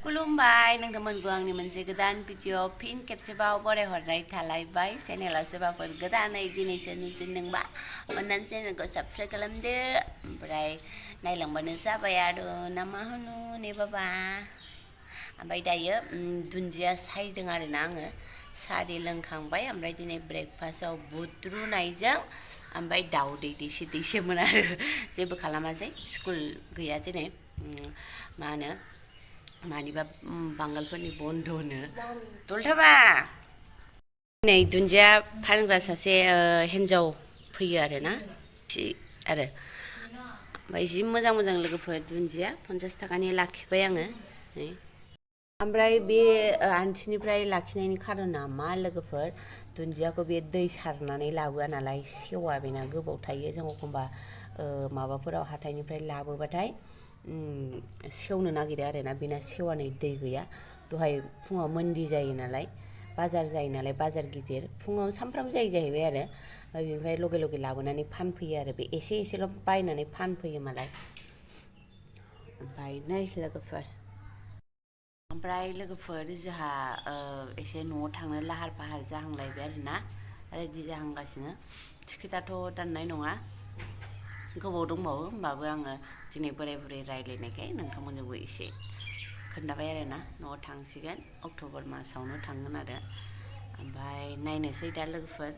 खुलुमबाय नोंथांमोनखौ आंनि मोनसे गोदान भिडिअ फिन खेबसेबाव बरायहरनाय थालायबाय चेनेलाव सोरबाफोर गोदानै दिनैसो नुसिनदोंबा अन्नानै चेनेलखौ साबस्क्राइब खालामदो ओमफ्राय नायलांबानो जाबाय आरो ना मा होनो ने बाबा ओमफ्राय दायो दुन्दिया सायदों आरोना आङो सारि लोंखांबाय ओमफ्राय दिनै ब्रेकफास्टआव बुद रुनायजों ओमफ्राय दाउदै दैसेमोन आरो जेबो खालामासै स्कुल गैया दिनै मा होनो मानिबा बांगालफोरनि बन्द'नो दलथाबा नै दुन्दिया फानग्रा सासे हिन्जाव फैयो आरोना आरो ओमफ्राय जि मोजां मोजां लोगोफोर दुन्दिया 50 थाखानि लाखिबाय आङो ओमफ्राय बे आन्टिनिफ्राय लाखिनायनि खारना मा लोगोफोर दुन्दियाखौ बे दै सारनानै लाबोआ नालाय सेवा बेना गोबाव थायो जों एखमबा माबाफोराव हाथाइनिफ्राय लाबोबाथाय सेवनो नागिरो आरोना बेना सेवानै दै गैया दहाय फुङाव मोन्दि जायो नालाय बाजार जायो नालाय बाजार गिदिर फुङाव सामफ्रामबो जायो जाहैबाय आरो बेनिफ्राय लगे लगे लाबोनानै फानफैयो आरो बे एसेल' बायनानै फानफैयो मालाय ओमफ्राय नै लोगोफोर जोंहा एसे न'आव थांनो लाहार फाहार जाहांलायबाय आरोना रेडि जाहांगासिनो टिकेटआथ' दाननाय नङा गोबाव दंबावो होमबाबो आङो दिनै बोराय बुरै रायज्लायनायखाय नोंथांमोनजोंबो एसे खोन्थाबाय आरोना न'आव थांसिगोन अक्ट'बर मासावनो थांगोन आरो ओमफ्राय नायनोसै दा लोगोफोर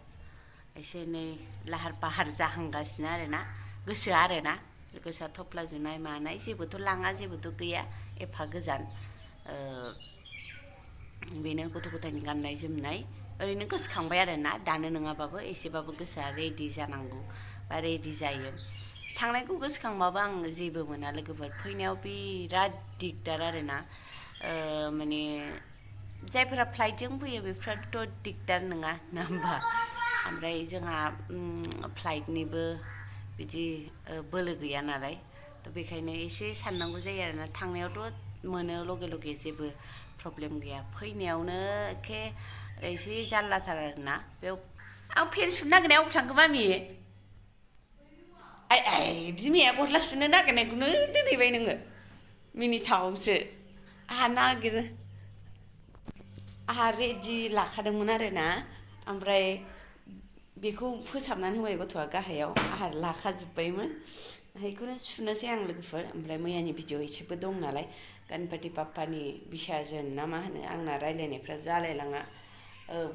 एसे एनै लाहार फाहार जाहांगासिनो आरोना गोसोआ थफ्ला जुनाय मानाय जेबोथ' लाङा जेबोथ' गैया एफा गोजान बेनो गथ' गथायनि गाननाय जोमनाय ओरैनो गोसोखांबाय आरोना दानो नङाबाबो एसेबाबो गोसोआ रेडि जानांगौ बा रेडि जायो थांनायखौ गोसोखांबाबो आं जेबो मोना लोगोफोर फैनायाव बिराद दिगदार आरोना माने जायफोरा फ्लाइटजों फैयो बेफोरथ' दिगदार नङा होमबा ओमफ्राय जोंहा फ्लाइटनिबो बिदि बोलो गैया नालाय थ' बेखायनो एसे साननांगौ जायो आरोना थांनायावथ' मोनो लगे लगे जेबो प्रब्लेम गैया फैनायावनो एसे जारलाथार आरोना बेयाव आं फेन सुनो नागिरनाया अबाव थांखो मामि बिमाया गस्ला सुनो नागिरनायखौनो दोनहैबाय नोङो मिनिथावसो आंहा रेडि लाखादोंमोन आरोना ओमफ्राय बेखौ फोसाबनानै होबाय गथ'आ गाहायाव आंहा लाखाजोब्बायमोन बेखौनो सुनोसै आं लोगोफोर ओमफ्राय मैयानि भिडिअ एसेबो दं नालाय गणपति बाप्पानि बिसाजोन ना मा होनो आंना रायज्लायनायफ्रा जालायलाङा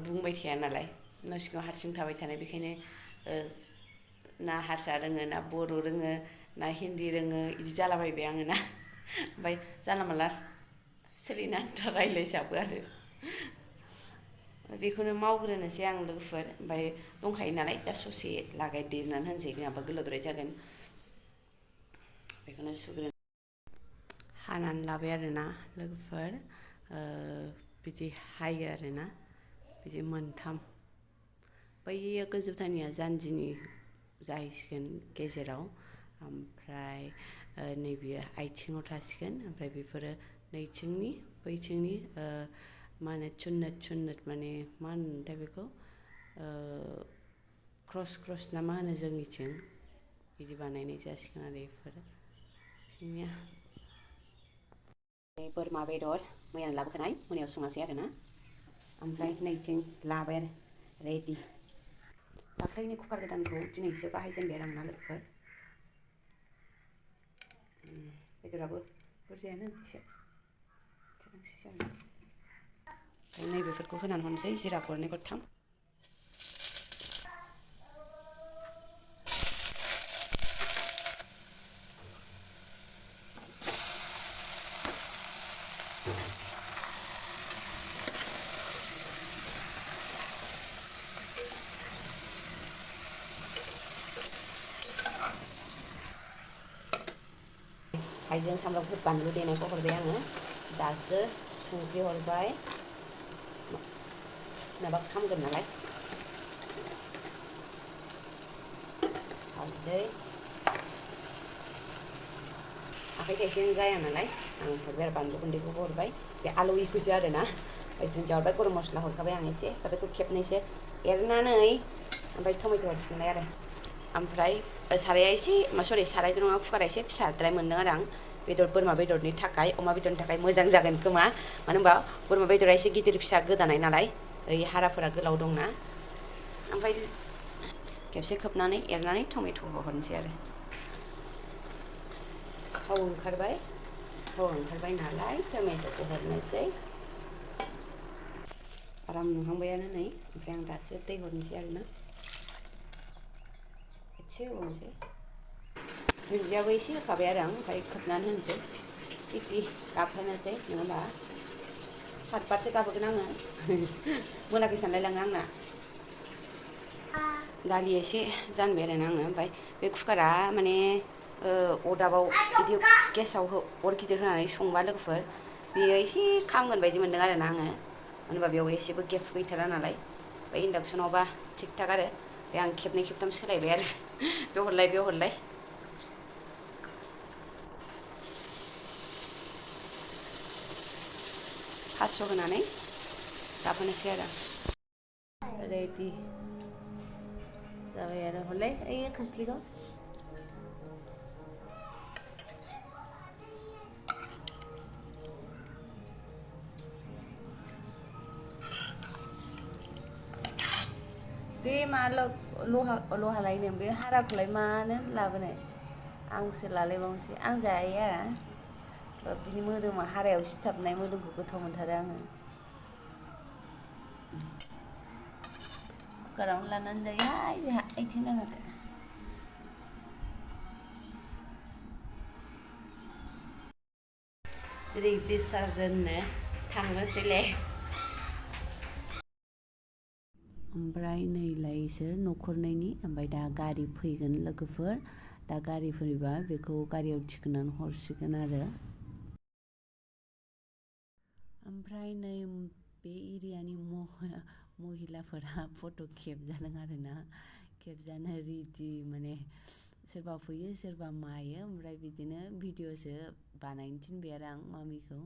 बुंबाय थाया नालाय न' सिङाव हारसिं थाबाय थानाय बेखायनो ना हारसा रोङो ना बर' रोङो ना हिन्दी रोङो बिदि जालाबायबाय आङो ना ओमफ्राय जानला मानला सोलिनो आन्था रायज्लायजाबो आरो बेखौनो मावग्रोनोसै आं लोगोफोर ओमफ्राय दंखायो नालाय दा ससे लागायदेरनानै होनोसै नङाबा गोलावद्राय जागोन बेखौनो हानानै लाबाय आरोना लोगोफोर बिदि हायो आरोना बिदि मोनथाम बैयो गोजौथारनिया जानजिनि जाहैसिगोन गेजेराव ओमफ्राय नैबेयो आथिङाव थासिगोन ओमफ्राय बेफोरो नैथिंनि बैथिंनि मा होनो चुन्नत माने मा होनोथाय बेखौ क्रस ना मा होनो जोंनिथिं बिदि बानायनाय जासिगोन आरो बेफोरो जोंनिया बोरमा बेदर मैयानो लाबोखानाय मोनायाव सङासै आरोना ओमफ्राय नैथिं लाबाय आरो रेडि दाख्लैनि कुकार गोदानखौ दिनैसो बाहायजेनबाय आरो आंना लोगोफोर बेदराबो बुरजायानो एसे थोजासे जागोन ओमफ्राय नैबेफोरखौ होनानै हरनोसै जिरा गरनै गरथाम हाइजें सामब्रामफोर बानलु देनायखौ हरबाय आङो दासो संख्रि हरबाय माबा खामगोन नालाय हालदै आखाइ थाइसेजों जाया नालाय आं हरबाय आरो बानलु गुन्दैखौबो हरबाय बे आलौयिखौसो आरोना ओमफ्राय दुन्दिया हरबाय गरम मस्ला हरखाबाय आं एसे दा बेखौ खेबनैसो एरनानै ओमफ्राय टमेट' हरसिगोनलाय आरो ओमफ्राय साराया एसे सारायथ' नङा कुकारा एसे फिसाद्राय मोनदों आरो आं बेदर बोरमा बेदरनि थाखाय अमा बेदरनि थाखाय मोजां जागोन खोमा मानो होनबा बोरमा बेदरा एसे गिदिर फिसा गोदानाय नालाय ओइ हाराफोरा गोलाव दंना ओमफ्राय खेबसे खोबनानै एरनानै टमेट'खौ हरनोसै आरो थाव ओंखारबाय नालाय टमेट'खौ हरनोसै आराम नुहांबायानो नै ओमफ्राय आं दासो दै हरनोसै आरोना एसे होबावनोसै दुन्दियाबो एसे होखाबाय आरो आं ओमफ्राय खोबनानै होनोसै सिटि गाबहोनोसै नङाबा 7 बारसो गाबहोगोन आङो मोनाखै सानलायलाङो आंना दालि एसे जानबाय आरोना आङो ओमफ्राय बे कुकारा माने अरदाबाव बिदि गेसाव अर गिदिर होनानै संबा लोगोफोर बेयो एसे खामगोन बायदि मोनदों आरोना आङो मानो होनबा बेयाव एसेबो गेप गैथारा नालाय ओमफ्राय इन्डाक्सनावबा थिग थाक आरो बे आं खेबनै खेबथाम सोलायबाय आरो बेयाव हरलाय फास्स' होनानै गाबहोनोसै आरो रेडि जाबाय आरो हरलाय ओइ खोस्लिखौ बे मा लहा लायनो बे हाराखौलाय मानो लाबोनाय आंसो लालायबावनोसै आं जाया बिनि मोदोमा हारायाव सिथाबनाय मोदोमखौ गोथाव मोनथारो आङो कुकारावनो लानानै जायोहाय जोंहा आथिं नाङाखै जेरै बिसर्जननो थांनोसैलै ओमफ्राय नैलाय इसोर न'खरनैनि ओमफ्राय दा गारि फैगोन लोगोफोर दा गारि फैबा बेखौ गारियाव थिखोनानै हरसिगोन आरो ओमफ्राय नै बे एरियानि महिलाफोरा फट' खेबजादों आरोना खेबजानो रेडि माने सोरबा फैयो सोरबा मायो ओमफ्राय बिदिनो भिडिअ'सो बानायनो थिनबाय आरो आं मामिखौ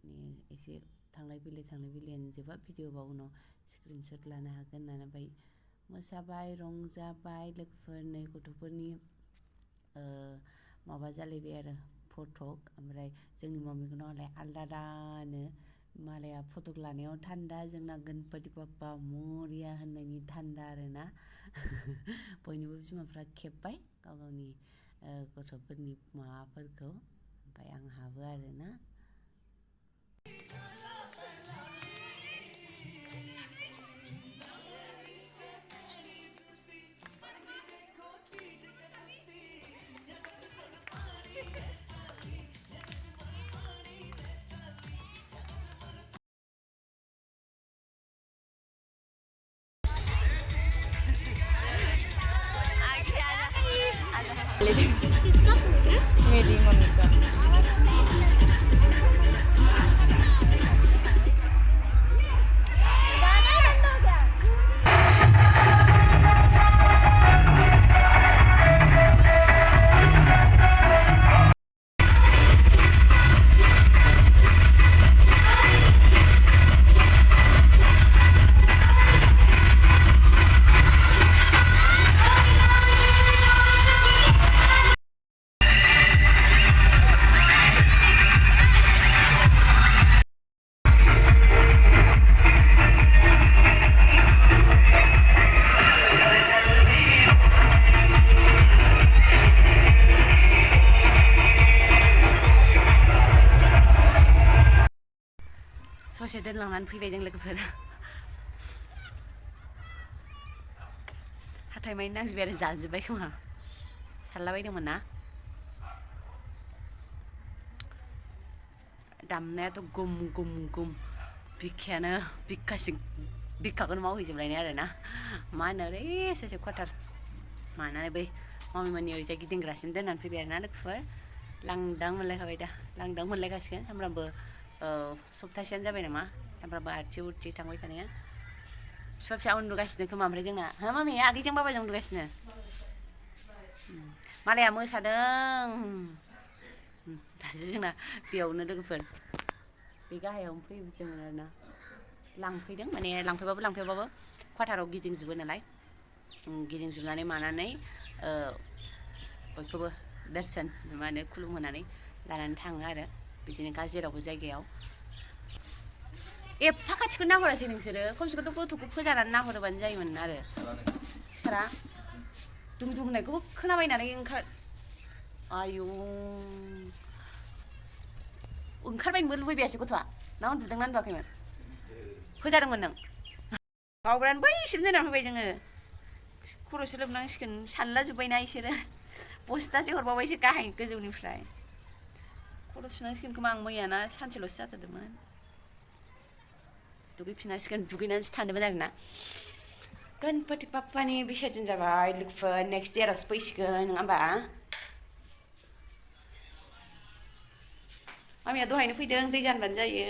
माने एसे थांलाय फैलायानो जोबा भिडिअ'बा उनाव स्क्रिनशट लानो हागोन होननानै ओमफ्राय मोसाबाय रंजाबाय लोगोफोर नै गथ'फोरनि माबा जालायबाय आरो फटक ओमफ्राय जोंनि मम्मिखौ नालाय आलादानो मालाया फटक लानायाव थान्दा जोंना गणपति बाप्पा मरिया होननायनि थान्दा आरोना बयनिबो बिमाफ्रा खेबबाय गाव गावनि गथ'फोरनि माबाफोरखौ ओमफ्राय आंहाबो आरोना मेरी मम्मी का ससे दोनलांनानै फैबाय जों लोगोफोर हाथाय मानि नांजोबबाय आरो जाजोब्बाय खोमा सारलाबायदोंमोन ना दामनायाथ' गुम गुम गुम बिखाखौनो मावहैजोबलायनाय आरोना मा होनो ओरै ससे कवाटार मानानै बै मामिमोननि ओरैजाय गिदिंग्रासिम दोननानै फैबाय आरोना लोगोफोर लांदां मोनलायखाबाय दा लांदां मोनलायखासिगोन सामफ्रामबो सप्तासेयानो जाबाय नामा सामफ्रामबो आरथि उरथि थांबाय थानाया फिसा फिसा उन्दुगासिनो खोमा ओमफ्राय जोंना हो मामि आगैजों बाबाजों उन्दुगासिनो मालाया मोसादों दासो जोंना बेयावनो लोगोफोर बे गाहायावनो फैदोंमोन आरोना लांफैदों माने लांफैबाबो कवाटाराव गिदिंजोबो नालाय गिदिंजोबनानै मानानै बयखौबो दर्शन मा होनो खुलुमहोनानै लानानै थाङो आरो बिदिनो जेरावबो जायगायाव एफा खाथिखौ नाहरासै नोंसोरो खमसेखम गथ'खौ फोजानानै नाहरोबानो जायोमोन आरो सिखारा दुं दुं होननायखौबो खोनाबायनानै आयौ ओंखारबायनोबो लुबैबायासै गथ'आ ना उन्दुदोंना उन्दुआखैमोन फोजादोंमोन नों गावब्रानो बैसिम दोननानै फैबाय जोङो खर'सो लोबनांसिगोन सानला जोब्बायना इसोरो बस्थासे हरबावबायसो गाहाय गोजौनिफ्राय खर' सुनांसिगोन खोमा आं मैयाना सानसेल'सो जाथारदोंमोन दुगैफिननांसिगोन दुगैनानैसो थांदोंमोन आरोना गणपति बाप्पानि बिसर्जन जाबाय लोगोफोर नेक्स्ट इयारावसो फैसिगोन नङा होमबा मामिया दहायनो फैदों दै जानबानो जायो